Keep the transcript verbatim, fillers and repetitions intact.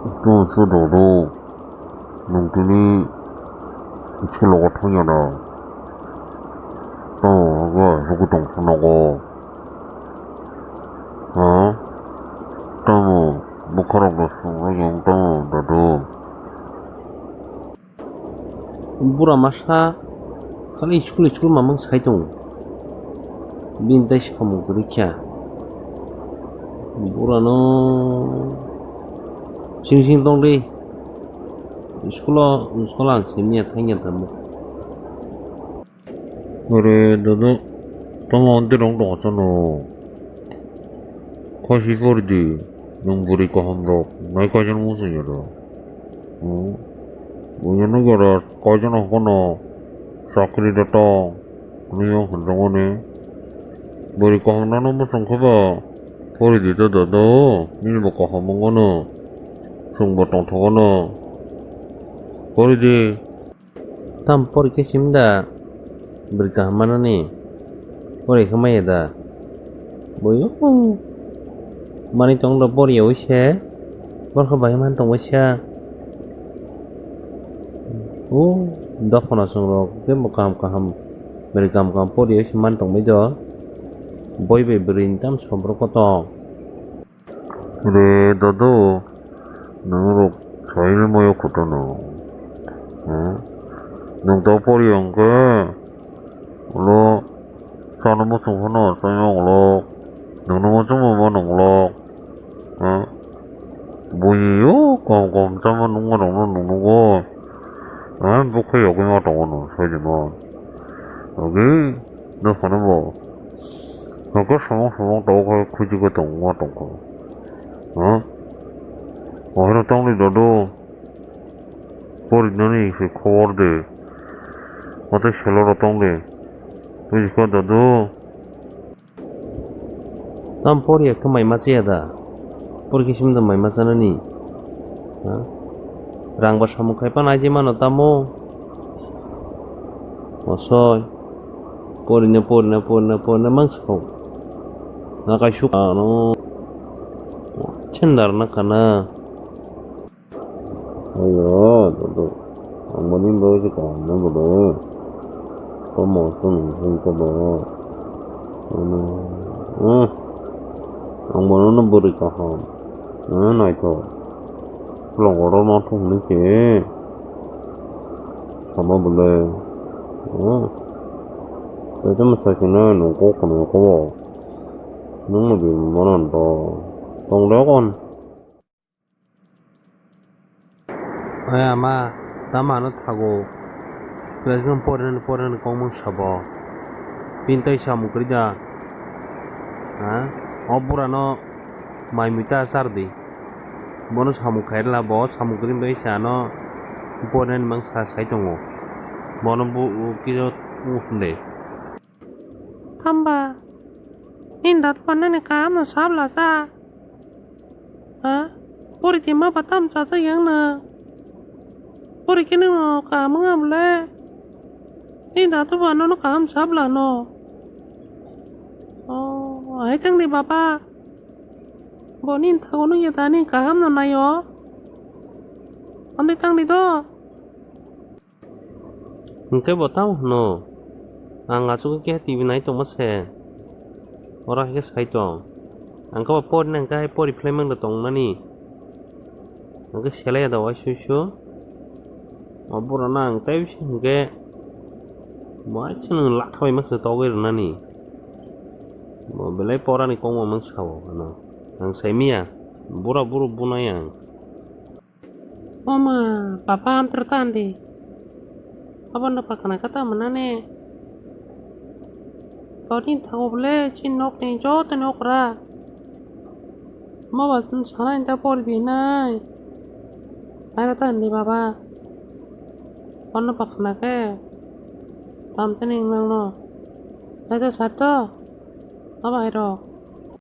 Tamo se dodo, nwng tini school o thangya da. Tamo haga suku tong nogo. Ha? Tamo bwkharok da swngrok yang tamo dodo. Bura masa khali school school mamang sai tongo. Bini tai samung kwrwi kha. Burano sing sing tong di. School o, school ang simi ya thangya tamo. Ore dodo, tamo onti rong tong sano. Khosi por di, nwng bwrwi kaham rok, nai kaijaknai muchung ya rok. Hmm. Buino nugwi oro koijakno hokono chakri da tong hwnwi o hwnjakmani. Bwrwi kaham rokno muchung khe ba pori di da dodo, nini bo kaham wngmano, chwng bo tongthokgwno. Pori di. Tam pori khe sim da. Bwrwi kaham manani pori khe maya da. Boi o mani tong do pori yawi se borok bai man tong bai sa. O dophano chwng rok tei bo kaham kaham bwrwi kaham kaham pori yawi se man tong bai do. Boi bai bwrwi ni tam sabo borok kotor. Re dodo, nwng rok sai le moyo khuto no. Hmm? Nwng to pori hwnkhe, ulo chana muchung phano chaya ulo, nwng no muchung bo ma nung ulo. Hmm? Buini yo kom kom chama nungma rok no nung nugo. Hmm? Bukha yogwi ma tongo no, sai de ma. Ogi, no phano bo. Hwnkhe samung samung tabuk khe khuichigwi tongma tongkha. Ha? Ohaino tongdi dodo. Porinani se khobor de. Watwi selo rw tongdi. Bujikha dodo. Tam poriya khe mai ma chaya da? Pori khe simi da mai ma chanani? Ha? Rang ba samung khai phano aiji mano tamo? Osoi. Porina, porina, porina, porina mangsa kho. Na kaisuk ano. Chendar na kana. Ayo, dodo. Ang boni bagwi se kaham na bodo. Komo song song kodo. Ano, eh. Ang bono no bwrwi kaham. Eh, naithok. Longoro ma thung ni se. Sama bole. Eh. Tei tamo sai se na nung kok kono ko. Nung no bi monan to. Tong de kon. Oya ma, tamo ano thago. Class no porinani porinani kok mung sabo. Bini tai samung kwrwi da. Ha? O bura no mai mui ta char di. Bono samung khairla bo samung kwrwi bai sa ano porinani mang sa sai tongo. Bono bu kisa hwnde. Hamba, nini datu pannani kaham no sabla sa. Ha? Pori twi ma ba tam chajak yang na. Pori khe nini kaham wng bole. Nini datu ba nono kaham sabla no. Oh, hai tang di baba. Bo nini thago nung ya da nini kaham no naio. Amri tang di do. Hwnkhe bo tamo hwno, ang achugwi keha T V nai tongma se, oro hai khe sai tong. Ang khe bo porina hwnkhe hai pori phlai mangda tongmani. Hwnkhe selai ya da uaisuk uaisuk. O borokno ang tei bisi hwnkhe bo aisa nwng latha bai masa togwi rwnani. Bo belai porani kokma mangsa o hwno. Ang sai miya, bura buru bunai ang. Mama, papa amtwrw ta di. Abono pakana khe ta mwnani. Toni thago bole chini nokni jotoni okra. Mama sanai ta pori di hinai. Hairo ta di baba. Bono pakana khe. Tamsani nangno. Tai ta sato. Abo hairo.